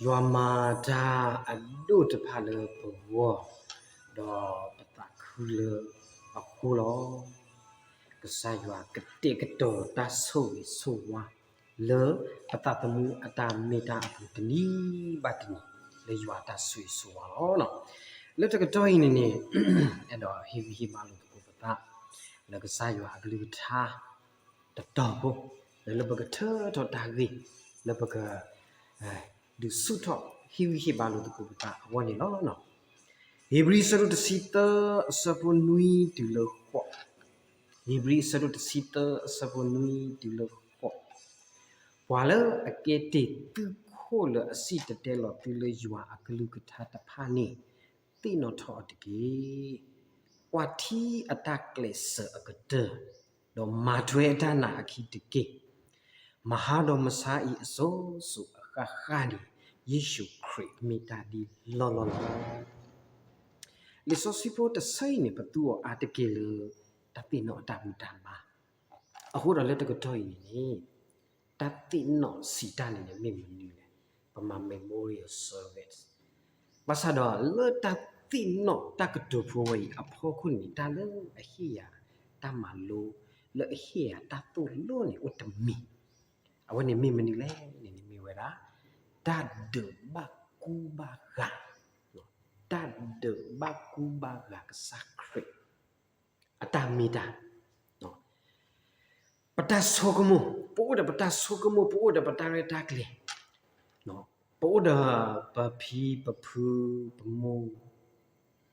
ယွၤမၤတၢ်အဒိၣ်တဖၣ်လၢပဂီၢ်, ဒီးပသးခုလၢအဃိလီၤ. ကစၢ်ယွၤကတဲာ်ကတီၤတၢ်ဆိၣ်ဂ့ၤဆိၣ်ဝါ လၢပသးသမူအတၢ်မ့ၢ်တၢ်အပူၤတနံၤဘၣ်တနံၤ လၢယွၤအတၢ်ဆိၣ်ဂ့ၤဆိၣ်ဝါလီၤ. လၢတကတီၢ်အံၤန့ၣ်န့ၣ် အဲၣ်ဒိးဟ့ၣ်ဂံၢ်ဟ့ၣ်ဘါလိာ်သကိးပသး လၢကစၢ်ယွၤအကလုၢ်ကထါ တတီၤဖိ လၢလၢပကထၢထီၣ်တၢ်ဂ့ၢ် လၢပက ဒုးဆူၣ်ထီၣ်ဟ့ၣ်ဂံၢ်ဟ့ၣ်ဘါလိာ်သကိးပသးအဂီၢ်န့ၣ်လီၤ. ဧ့ၤဘြံၤအဆၢဒိၣ်တဆံသၢအဆၢဖိနွံတုၤလၢဃိး, ဧ့ၤဘြံၤအဆၢဒိၣ်တဆံသၢအဆၢဖိနွံတုၤလၢဃိး, ပှၤလၢအကဲတ့ၢ်သုခိၣ်လၢအစံၣ်တဲၤတဲလီၤသုလၢယွၤအကလုၢ်ကထါတဖၣ်န့ၣ် သ့ၣ်နီၣ်ထီၣ်အီၤတက့ၢ်. ကွၢ်ထံအတၢ်ကျဲးစၢးအကတၢၢ်, ဒီးမၤထွဲအတၢ်နာ်အခံတက့ၢ်. မဟါဒီးမဆါအံၤအစိၤစိၤအဃၣ်ဃၣ်န့ၣ် ယ့ၣ်ၡူးခရံာ်မ့ၢ်တၢ်ဒ်လီၢ်လီၢ်လီၤ. လံာ်စီဆှံဖိတဆၢအံၤန့ၣ် ပသူအီၤအါတက့ၢ်လၢ တၢ်သ့ၣ်နီၣ်အတၢ်ဘူၣ်တၢ်ဘါ အဃိဒီးလၢတကတီၢ်အံၤန့ၣ်န့ၣ် တၢ်သ့ၣ်နီၣ်စံးတၢ်န့ၣ်န့ၣ် မ့ၢ်မနုၤလဲၣ်. ပမၤ memorial service ဘၣ်ဆၣ်ဒီးလၢတၢ်သ့ၣ်နီၣ်တၢ်ကတိၤဖိဝဲအံၤအဖီခိၣ်န့ၣ် တၢ်လၢအဟ့ၣ်ယၤတၢ်မၤလိ လၢအဟ့ၣ်ယၤတၢ်သိၣ်လိန့ၣ် အိၣ်တမံၤ, အဝဲန့ၣ်မ့ၢ်မနုၤလဲၣ်န့ၣ်န့ၣ်မ့ၢ်ဝဲဒၣ် တၢ်ဒုးဘၣ်ကူဘၣ်ဂာ်, တၢ်ဒုးဘၣ်ကူဘၣ်ဂာ်ကစၢ်ခရံာ် အတၢ်မ့ၢ်တၢ် ပတၢ်ဆိကမိၣ်, ပအိၣ်ဒီးပတၢ်ဆိကမိၣ်, ပအိၣ်ဒီးပတၢ်ရဲၣ်တၢ်ကျဲၤ, ပအိၣ်ဒီးပဖံပဖုပမိၢ်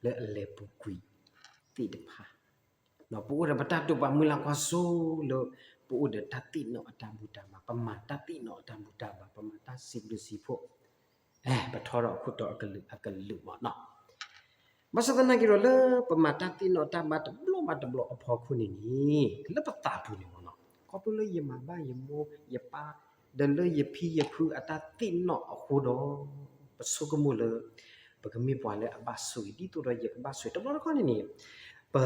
လၢအလဲၤပူၤကွံာ်သ့ၣ်တဖၣ်, ပအိၣ်ဒီးပတၢ်တိာ်ပာ်မုၢ်လၢ်ကွၢ်စိလၢ ပအိၣ်ဒီးတၢ်သ့ၣ်နီၣ်အတၢ်ဘူၣ်တၢ်ဘါ, ပမၤတၢ်သ့ၣ်နီၣ်အတၢ်ဘူၣ်တၢ်ဘါ, ပမၤတၢ်စံးဘျုးစံးဖှိၣ် ပထီထီၣ်အခိၣ်တီအကလုာ်အကလုာ်မ့ၢ်နီၤ. ဘၣ်ဆၣ်သနာ်က့ဒီး လၢပမၤတၢ်သ့ၣ်နီၣ်တၢ်ဘါတဘျီဘၣ်တဘျီအဖီခိၣ်န့ၣ်န့ၣ် လၢပသးပူၤန့ၣ်မ့ၢ်နီၤ, ခီဖျိလၢယမၤဘၣ်ယမိၢ်ယပၢ် ဒီးလၢယဖံယဖုအတၢ်သ့ၣ်နီၣ်အဃိဒီး ပဆိကမိၣ်လၢ ပကမ့ၢ်ပှၤလၢအဘၣ်ဆိၣ်ဂ့ၤ ဒ်သိးဒီးယကဘၣ်ဆိၣ်ဂ့ၤ တဘျီတခီၣ်န့ၣ်န့ၣ် ပ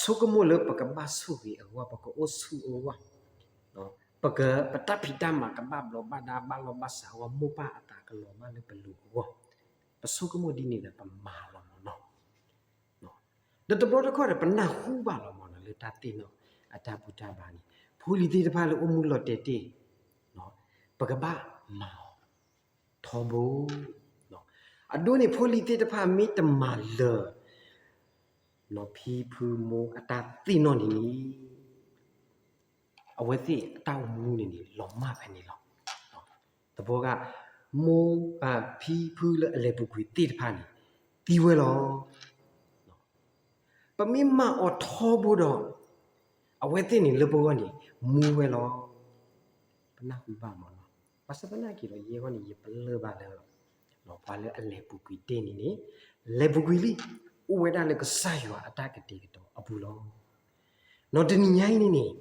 ဆိကမိၣ်လၢပကဘၣ်ဆိၣ်ဂ့ၤအဂီၢ် ပကအိၣ်ဆူၣ်အဂီၢ် ပက ပတၢ်ဖံးတၢ်မၤကဘၣ်ဘျီးဘၣ်ဒါ ဘၣ်လီၤဘၣ်စးအဂီၢ် မိၢ်ပၢ်အသးကလီၤဘၣ်လၢပလိၤအဂီၢ်, ပဆိကမိၣ်ဒ်န့ၣ်ဒီးပမၤလီၤမ့ၢ်နီၤ. ဒီးတဘျီတခီၣ်ဒီး ပနၢ်ဟူဘၣ်လီၤမ့ၢ်နီၤ လၢတၢ်သ့ၣ်နီၣ်အတၢ်ဘူၣ်တၢ်ဘါန့ၣ် ဖိလံၤသ့ၣ်တဖၣ်လၢအိၣ်မူလီၤတဲာ်တ့ၢ် ပကဘၣ်မၤအီၤထီဘိ အဒိန့ၣ် ဖိလံၤသ့ၣ်တဖၣ်မ့ၢ်တမၤလၢာ် ဖံဖုမိၢ်အတၢ်သ့ၣ်နီၣ်န့ၣ်န့ၣ် အဝဲသ့ၣ်အတၢ်အိၣ်မူန့ၣ်န့ၣ် လီၤမၢ်ဖဲန့ၣ်လီၤ. သဘီဂၤ မိၢ်ဖံဖုလၢအလဲၤပူၤကွံာ်သ့ၣ်တဖၣ်န့ၣ် သံဝဲလီၤ. ပမ့ၢ်မၤအီၤထီဘိဒီး အဝဲသ့ၣ်န့ၣ်လၢပဂီၢ်န့ၣ် မူဝဲလီၤ. ပနၢ်ဟူဘၣ်မ့ၢ်နီၤ. ဘၣ်ဆၣ်သနာ်က့ဒီး ယဲအဂီၢ်န့ၣ် ယပလၢၢ်ဘၣ်လၢ ပှၤလၢအလဲၤပူၤကွံာ်သ့ၣ်န့ၣ်န့ၣ် လဲၤပူၤကွံာ်လံ အိၣ်ဝဲဒၣ်လၢကစၢ်ယွၤအတၢ်ကတဲာ်ကတီၤအပူၤလီၤ. နီၢ်တနံၤညါအံၤန့ၣ်န့ၣ်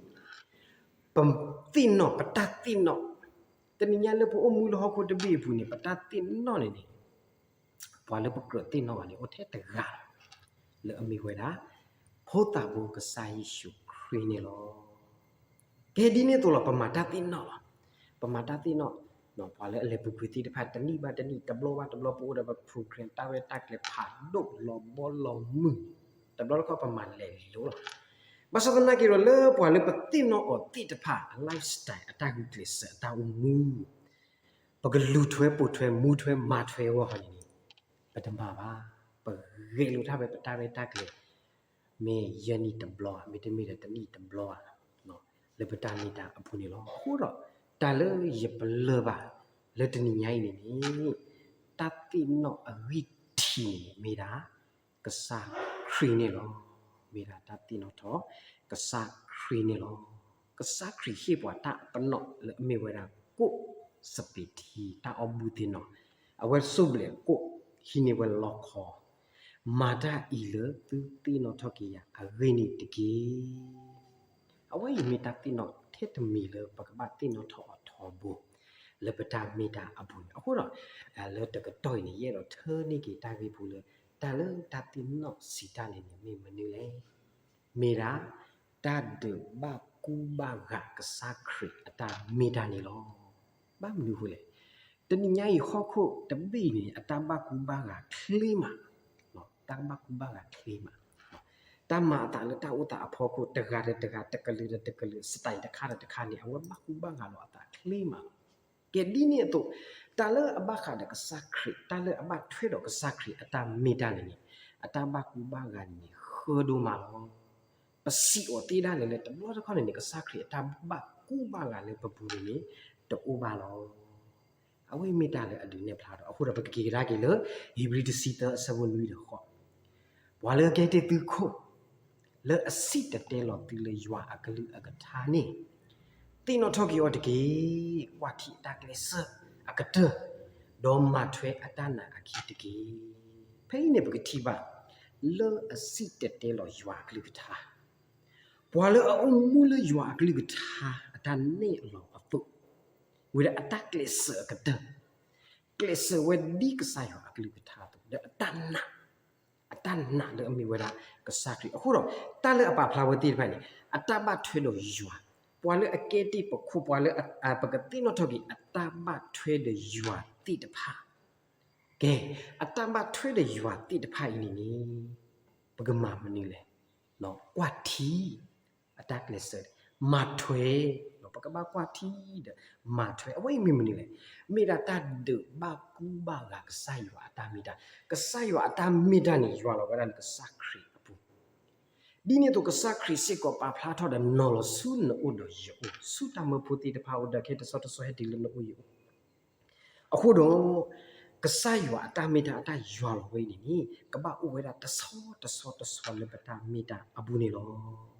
ပသ့ၣ်နီၣ် ပတၢ်သ့ၣ်နီၣ် တနံၤညါလၢပအိၣ်မူလၢဟီၣ်ခိၣ်တဘ့ၣ်အပူၤန့ၣ် ပတၢ်သ့ၣ်နီၣ်န့ၣ်န့ၣ် ပှၤလၢပကြၢးသ့ၣ်နီၣ်ဘၣ်န့ၣ် အိၣ်ထဲတဂၤလီၤ. လၢအမ့ၢ်ဝဲဒၣ် ဖိသၣ်ဘိကစၢ်ယ့ၣ်ၡူးခရံာ်န့ၣ်လီၤ. ကဲဒ်န့ၣ်အသိးလီၤ ပမၤတၢ်သ့ၣ်နီၣ်လီၤ. ပမၤတၢ်သ့ၣ်နီၣ် ပှၤလၢအလဲၤပူၤကွံာ်သ့ၣ်တဖၣ် တနံၣ်ဘၣ်တနံၣ် တဘျီဘၣ်တဘျီ ပအိၣ်ဒီးပ program တၢ်ရဲၣ်တၢ်ကျဲၤဖးဒိၣ်လီၤဘီလီၤမုၢ် တဘျီတခီၣ်ပမၤလဲၤလိၤလီၤ. ဘၣ်ဆၣ်သနာ်က့ဒီး လၢပှၤလၢပသ့ၣ်နီၣ်အီၤသ့ၣ်တဖၣ် အ lifestyle အတၢ်ဂုာ်ကျဲးစၢးအတၢ်အိၣ်မူ ပကလူၤထွဲပိာ်ထွဲမူထွဲမၤထွဲအဂီၢ်န့ၣ် ပတမၤဘၣ်. ပဂဲၤလိာ်တၢ်ဝဲပတၢ်ရဲၣ်တၢ်ကျဲၤ မ့ၢ်ယဲၢ်နံၣ်တဘျီဧါ မ့တမ့ၢ်ဒီးတနံၣ်တဘျီဧါ လၢပတၢ်မ့ၢ်တၢ်အပူၤန့ၣ်လီၤ. အဃိဒီး တၢ်လၢယပလၢၢ်ဘၣ် လၢတနံၤညါအံၤန့ၣ်န့ၣ် တၢ်သ့ၣ်နီၣ်အဂံၢ်ထံးန့ၣ်မ့ၢ်ဒၣ် ကစၢ်ခရံာ်န့ၣ်လီၤ. မ့ၢ်ဒၣ်တၢ်သ့ၣ်နီၣ်ထီၣ် ကစၢ်ခရံာ်န့ၣ်လီၤ. ကစၢ်ခရံာ်ဟ့ၣ်ပှၤတၢ်ပနီၣ်လၢအမ့ၢ်ဝဲဒၣ် ကိၣ်စပံးထံ တၢ်အီၣ်ဘူၣ်သ့ၣ်နီၣ်, အဝဲစိၢ်ဘျဲးကိၣ် ဟံးန့ၢ်ဝဲလီခီ, မၤတၢ်အံၤလၢသုသ့ၣ်နီၣ်ထီၣ်က့ၤယၤအဂ့ၢ်န့ၣ်တက့ၢ်. အဝဲအံၤမ့ၢ်တၢ်သ့ၣ်နီၣ်ထဲတမံၤလၢပကဘၣ်သ့ၣ်နီၣ်ထီၣ်အီၤထီဘိ လၢပတၢ်မ့ၢ်တၢ်အပူၤန့ၣ်. အဃိဒီး လၢတကတီၢ်အံၤန့ၣ် ယအဲၣ်ဒိးထၢန့ၢ်က့ၤတၢ်ဂ့ၢ်ဖိလၢ တၢ်လၢတၢ်သ့ၣ်နီၣ်စံးတၢ်န့ၣ်န့ၣ် မ့ၢ်မနုၤလဲၣ်. မ့ၢ်ဒၣ် တၢ်ဒုးဘၣ်ကူဘၣ်ဂာ်ကစၢ်ခရံာ်အတၢ်မ့ၢ်တၢ်န့ၣ်လီၤ. ဘၣ်မနုၤအဃိလဲၣ်. တနံၤညါအံၤဟီၣ်ခိၣ်တဘ့ၣ်အံၤန့ၣ် အတၢ်ဘၣ်ကူဘၣ်ဂာ်ချ့မး, တၢ်ဘၣ်ကူဘၣ်ဂာ်ချ့မး, တၢ်မၤအသးလၢတၢ်အိၣ်သးအဖီခိၣ် တဂၤဒီးတဂၤ တကလုာ်ဒီးတကလုာ် စတံတခါဒီးတခါန့ၣ် အဝဲဘၣ်ကူဘၣ်ဂာ်လီၤအသးချ့မးလီၤ. ကဲဒ်န့ၣ်အသိး တၢ်လၢအဘၣ်ဃးဒီးကစၢ်ခရံာ် တၢ်လၢအဘၣ်ထွဲဒီးကစၢ်ခရံာ်အတၢ်မ့ၢ်တၢ်န့ၣ်န့ၣ် အတၢ်ဘၣ်ကူဘၣ်ဂာ်န့ၣ်န့ၣ် ဃၢဒိၣ်မးလီၤ. ပစံးအီၤသ့ဒၣ်လဲာ်လၢ တဘျီတခီၣ်န့ၣ်န့ၣ် ကစၢ်ခရံာ်အတၢ်ဘၣ်ကူဘၣ်ဂာ်လၢပပူၤန့ၣ်န့ၣ် တအိၣ်ဘၣ်လီၤ. အဝဲအံၤမ့ၢ်တၢ်လၢအဒုးနဲၣ်ဖျါထီၣ် အဃိဒီး ပကက့ၤကဒါက့ၤလၢ ဧ့ၤဘြံၤတဆံသၢအဆၢဖိနွံဒီးဃိး, ပှၤလၢအကဲတ့ၢ်သုခိၣ် လၢအစံၣ်တဲၤတဲလီၤသုလၢယွၤအကလုၢ်အကထါန့ၣ် သ့ၣ်နီၣ်ထီၣ်က့ၤအီၤတက့ၢ်. ကွၢ်ထံအတၢ်ကျဲးစၢးအကတၢၢ်, ဒီးမၤထွဲအတၢ်နာ်အခံတက့ၢ်. ဖဲအံၤန့ၣ်ပကထံၣ်ဘၣ် လၢအစံၣ်တဲၤတဲလီၤယွၤအကလုၢ်ကထါ, ပှၤလၢအအိၣ်မူလၢယွၤအကလုၢ်ကထါအတၢ်နဲၣ်လီၤအသိး, ဝံၤဒီးအတၢ်ကျဲးစၢးအကတၢၢ်, ကျဲးစၢးဝဲဒ်ကစၢ်ယွၤအကလုၢ်ကထါအသိး ဒီးအတၢ်နာ် အတၢ်နာ်လၢအမ့ၢ်ဝဲဒၣ်ကစၢ်ခရံာ်. အဃိဒီး တၢ်လၢအပာ်ဖျါဝဲသ့ၣ်တဖၣ်န့ၣ် အတၢ်ဘၣ်ထွဲဒီးယွၤ, ပှၤလၢအကဲတ့ၢ်ပခိၣ် ပှၤလၢ ပကသ့ၣ်နီၣ်ထီၣ်က့ၤ အတၢ်ဘၣ်ထွဲဒီးယွၤသ့ၣ်တဖၣ်, ကဲ အတၢ်ဘၣ်ထွဲဒီးယွၤသ့ၣ်တဖၣ်အံၤန့ၣ်န့ၣ် ပကမၤမနုၤလဲၣ်. ကွၢ်ထံ အတၢ်ကျဲးစၢး, မၤထွဲ, ပကဘၣ်ကွၢ်ထံဒီးမၤထွဲ, အဝဲအံၤမ့ၢ်မနုၤလဲၣ်. မ့ၢ်ဒၣ်တၢ်ဒုးဘၣ်ကူဘၣ်ဂာ်ကစၢ်ယွၤအတၢ်မ့ၢ်တၢ်, ကစၢ်ယွၤအတၢ်မ့ၢ်တၢ်န့ၣ် ယွၤလီၤဝဲဒၣ်လၢကစၢ်ခရံာ်အပူၤ, ဒ်န့ၣ်အသိးကစၢ်ခရံာ်စ့ၢ်ကီးပာ်ဖျါထီၣ်ဒီး နီၤလီၤဆူနအိၣ်ဒီးယအိၣ်, ဆူတၢ်မၢဖိသ့ၣ်တဖၣ်အအိၣ်ဒီး ခဲတဆီတဆီဟဲတုၤလၢနအိၣ်ယအိၣ် အဃိဒီး ကစၢ်ယွၤအတၢ်မ့ၢ်တၢ် အတၢ်ယွၤလီၤဝဲအံၤန့ၣ်န့ၣ် ကဘၣ်အိၣ်ဝဲဒၣ်တဆီတဆီတဆီလၢပတၢ်မ့ၢ်တၢ်အပူၤန့ၣ်လီၤ.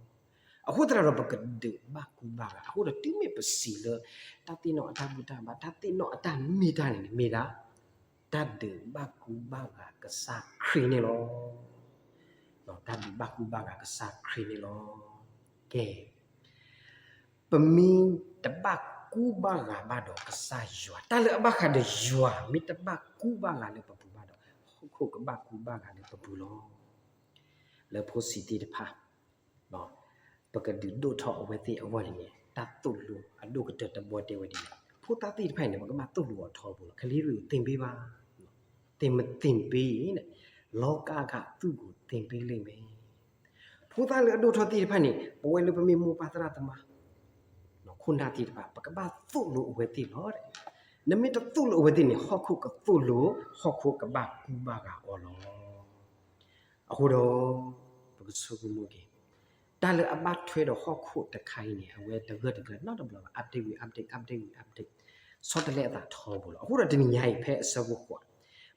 အဃိသတးဒီး ပကဒုးဘၣ်ကူဘၣ်ဂာ်, အဃိဒီးတုၤမ့ၢ်ပစံးလၢ တၢ်သ့ၣ်နီၣ်အတၢ်ဘူၣ်တၢ်ဘါ တၢ်သ့ၣ်နီၣ်အတၢ်မ့ၢ်တၢ်န့ၣ်န့ၣ် မ့ၢ်ဒၣ် တၢ်ဒုးဘၣ်ကူဘၣ်ဂာ်ကစၢ်ခရံာ်န့ၣ်လီၤ. တၢ်ဒုးဘၣ်ကူဘၣ်ဂာ်ကစၢ်ခရံာ်န့ၣ်လီၤ. ကဲ ပမ့ၢ်တဘၣ်ကူဘၣ်ဂာ်ဘၣ်ဒီးကစၢ်ယွၤ, တၢ်လၢအဘၣ်ဃးဒီးယွၤ မ့ၢ်တဘၣ်ကူဘၣ်ဂာ်လၢပပူၤဘၣ်ဒီး ဟီၣ်ခိၣ်ကဘၣ်ကူဘၣ်ဂာ်လၢပပူၤလီၤ. လၢဖိဆံးသ့ၣ်တဖၣ် ပကဒုးဒိၣ်ထီၣ်အဝဲသ့ၣ်အဂီၢ်န့ၣ်န့ၣ် တၢ်သိၣ်လိအဒိၣ်ကတၢၢ်တဘီတဲဝဲဒ်လဲၣ်. ဖိသၣ်သ့ၣ်တဖၣ်အံၤန့ၣ် ပကဘၣ်သိၣ်လိအီၤထီဘိလီၤ. ကလေးတွေကို သင်ပေးပါ, သင်မသင်ပေးရင် လောကက သူ့ကို သင်ပေးလိမ့်မယ်. ဖိသၣ်လၢအဒိၣ်ထီၣ်သ့ၣ်တဖၣ်န့ၣ် ပဝဲလၢပမ့ၢ်မိၢ်ပၢ်သရၣ်သမါ ခိၣ်နၢ်သ့ၣ်တဖၣ် ပကဘၣ်သိၣ်လိအဝဲသ့ၣ်လီၤ. နမ့ၢ်တသိၣ်လိအဝဲသ့ၣ်န့ၣ် ဟီၣ်ခိၣ်ကသိၣ်လိ, ဟီၣ်ခိၣ်ကဘၣ်ကူဘၣ်ဂာ်အီၤလီၤ. အဃိဒီး ပကဆိကမိၣ်က့ၤ တၢ်လၢအဘၣ်ထွဲဒီးဟီၣ်ခိၣ်တခါအံၤန့ၣ် အဝဲတဂၢၢ်တကျၢၤနီတဘျီဘၣ်, update ဝံၤ update, update ဝံၤ update ဆီတလဲအသးထီဘိလီၤ. အဃိဒီးတနံၤညါအံၤ ဖဲအဆၢဖိဃိး,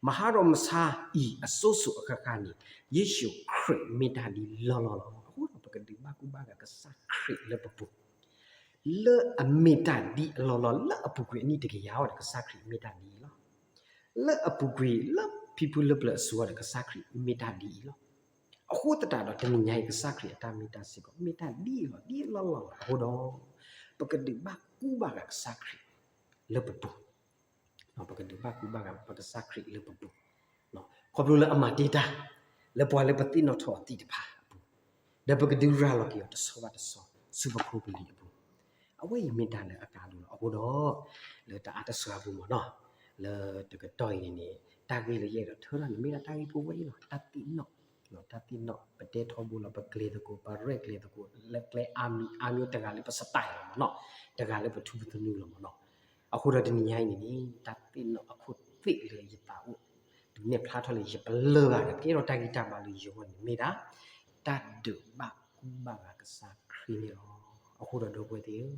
မဟါဒီးမဆါအံၤအစိၤစိၤအဃၣ်ဃၣ်န့ၣ် ယ့ၣ်ၡူးခရံာ်မ့ၢ်တၢ်ဒ်လီၢ်လီၢ်လီၤ. အဃိဒီး ပကဒုးဘၣ်ကူဘၣ်ဂာ်ကစၢ်ခရံာ်လၢပပူၤ လၢအမ့ၢ်တၢ်ဒ်အလီၢ်လီၢ် လၢအပူၤကွံာ်အနံၣ်တကယၤအံၤဒီး ကစၢ်ခရံာ်မ့ၢ်တၢ်ဒ်အံၤလီၤ. လၢအပူၤကွံာ် လၢဖံဖုလၢပျၢၤအစိၤအံၤဒီး ကစၢ်ခရံာ်မ့ၢ်တၢ်ဒ်အံၤလီၤ. အဃိသတးဒီး တနံၤညါအံၤ ကစၢ်ခရံာ်အတၢ်မ့ၢ်တၢ်စ့ၢ်ကီး မ့ၢ်တၢ်ဒ်အံၤလီၢ် ဒ်အလီၢ်လီၢ်လီၤ. အဃိဒီး ပကဒုးဘၣ်ကူဘၣ်ဂာ်ကစၢ်ခရံာ်လၢပပူၤ ပကဒုးဘၣ်ကူဘၣ်ဂာ်ပကစၢ်ခရံာ်လၢပပူၤ ခီဖျိလၢအမၤတ့ၢ်တၢ် လၢပှၤလၢပသ့ၣ်နီၣ်ထီၣ်အီၤသ့ၣ်တဖၣ်အပူၤ, ဒီးပကဒုးရၤလီၤက့ၤအီၤတဆီဘၣ်တဆီ ဆူပဖိပလံၤအပူၤ, အဝဲအံၤမ့ၢ်တၢ်လၢအကါဒိၣ်လီၤ. အဃိဒီး လၢတအါတစှၤပူၤမ့ၢ်နီၤ, လၢတကတီၢ်အံၤန့ၣ်န့ၣ် တၢ်ဂ့ၢ်လၢယအဲၣ်ဒိးထၢထီၣ်န့ၣ် မ့ၢ်ဒၣ်တၢ်ဂ့ၢ်ဖိဝဲအံၤလီၤ. တၢ်သ့ၣ်နီၣ်, တၢ်သ့ၣ်နီၣ် ပတဲထီဘိလီၤ ပကျဲၤသကိး ပရဲၣ်ကျဲၤသကိး လၢကျဲအါမံၤအါမံၤ တဂၤလၢပစတၢၢ်လီၤမ့ၢ်နီၤ, တဂၤလၢပထူပသနူလီၤမ့ၢ်နီၤ. အဃိဒီးတနံၤညါအံၤန့ၣ်န့ၣ် တၢ်သ့ၣ်နီၣ်အခိၣ်သ့ၣ်လၢယသးအိၣ် ဒုးနဲၣ်ဖျါထီၣ်လၢယပလၢၢ်ဘၣ်ဒီး ကဲထီၣ်တၢ်ဂံၢ်တၢ်ဘါလၢယဂီၢ်န့ၣ် မ့ၢ်ဒၣ် တၢ်ဒုးဘၣ်ကူဘၣ်ဂာ်ကစၢ်ခရံာ်န့ၣ်လီၤ. အဃိဒီးဒီပုၢ်ဝဲၢ်သ့ၣ်ဧ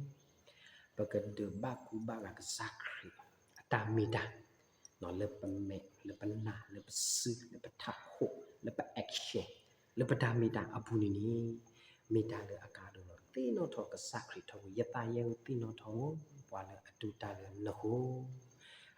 ၢ, ပကဒုးဘၣ်ကူဘၣ်ဂာ်ကစၢ်ခရံာ် အတၢ်မ့ၢ်တၢ် လၢပမဲာ် လၢပနၢ် လၢပစု လၢပထးခိၣ် လၢပ action လၢပတၢ်မ့ၢ်တၢ်အပူၤန့ၣ်န့ၣ် မ့ၢ်တၢ်လၢအကါဒိၣ်လီၤ. သ့ၣ်နီၣ်ထီၣ်ကစၢ်ခရံာ်ထီဘိ ယသးယဲဧၢ သ့ၣ်နီၣ်ထီၣ် ပှၤလၢအတူၢ်တၢ်လၢနဃိ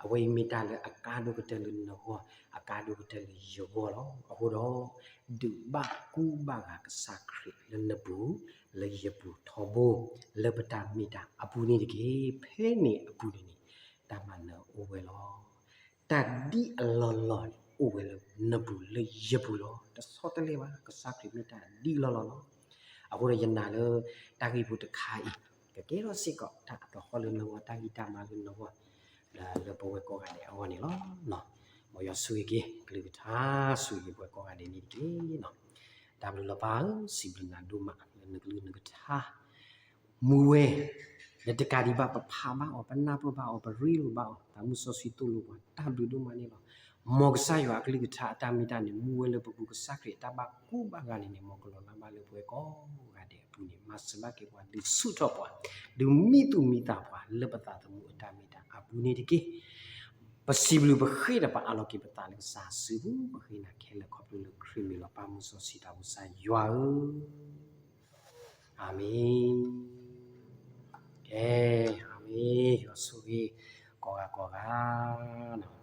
အဝဲအံၤမ့ၢ်တၢ်လၢအကါဒိၣ်ကတၢၢ်လၢနဂီၢ် အကါဒိၣ်ကတၢၢ်လၢယဂီၢ်လီၤ. အဃိဒီး ဒုးဘၣ်ကူဘၣ်ဂာ်ကစၢ်ခရံာ်လၢနပူၤ လၢယပူၤထီဘိ လၢပတၢ်မ့ၢ်တၢ်အပူၤန့ၣ်တက့ၢ်. ဖဲန့ၣ်အပူၤန့ၣ်န့ၣ် တၢ်မၤနၢၤအိၣ်ဝဲလီၤ. တၢ်ဒ်အလီၢ်လီၢ်န့ၣ် အိၣ်ဝဲလၢနပူၤလၢယပူၤလီၤ. တဆီတလဲဘၣ် ကစၢ်ခရံာ်မ့ၢ်တၢ်ဒ်အလီၢ်လီၢ်လီၤ. အဃိဒီးယနာ်လၢ တၢ်ဂ့ၢ်ဖိတခါအံၤ ကကဲထီၣ်စ့ၢ်ကီး တၢ်အသဟီၣ်လၢနဂီၢ် တၢ်ဂံၢ်တၢ်ဘါလၢနဂီၢ် လၢပဝဲကိးဂၤဒဲးအဂီၢ်န့ၣ်လီၤ. မ်ယွၤဆိၣ်ဂ့ၤက့ၤ ကလုၢ်ကထါ ဆိၣ်ဂ့ၤပဝဲကိးဂၤဒဲးန့ၣ်တက့ၢ်. တၢ်ဘျုးလီၤပၢ်ဧၢ, စံးဘျုးနၤဒိၣ်မးလၢနကလုၢ်နကထါ မူဝဲ လၢတကးဒံးဘၣ် ပဖးဘၣ်အီၤ, ပနၢ်ပၢၢ်ဘၣ်အီၤ, ပရ့လိာ်ဘၣ်အီၤ, တၢ်မုၢ်စီဆှံသိၣ်လိပှၤ တၢ်ဘျုးဒိၣ်မးန့ၣ်လီၤ. မ်ကစၢ်ယွၤအကလုၢ်ကထါအတၢ်မ့ၢ်တၢ်န့ၣ် မူဝဲလၢပပူၤ ကစၢ်ခရံာ်အတၢ်ဘၣ်ကိၢ်ဘၣ်ဂီၤန့ၣ်န့ၣ် မ်ကလီၤလၢ်ဘၣ်လၢပဝဲကိးဂၤဒဲးအပူၤန့ၣ် မၤစၢၤဘၣ်က့ၤပှၤ ဒုးဆူၣ်ထီၣ်ပှၤ, ဒုးမံသူၣ်မံသးပှၤ လၢပသးသမူအတၢ်မ့ၢ်တၢ်အပူၤန့ၣ်တက့ၢ်. ပစံးဘျုးပဃ့ဒီးပအးလီၤက့ၤပသးလၢကစၢ်အစုပူၤ, ပဃ့နၤခဲလၢာ်ခီဖျိလၢခရံာ်မံၤလီၤ. ပၢ်မုၢ်စီဆှံတၢ်အိၣ်ဖှိၣ်ကစၢ်ယွၤဧၢ, အၤမ့ၣ်. ကဲ, အၤမ့ၣ်, ယွၤဆိၣ်ဂ့ၤ ကိးဂၤကိးဂၤန့ၣ်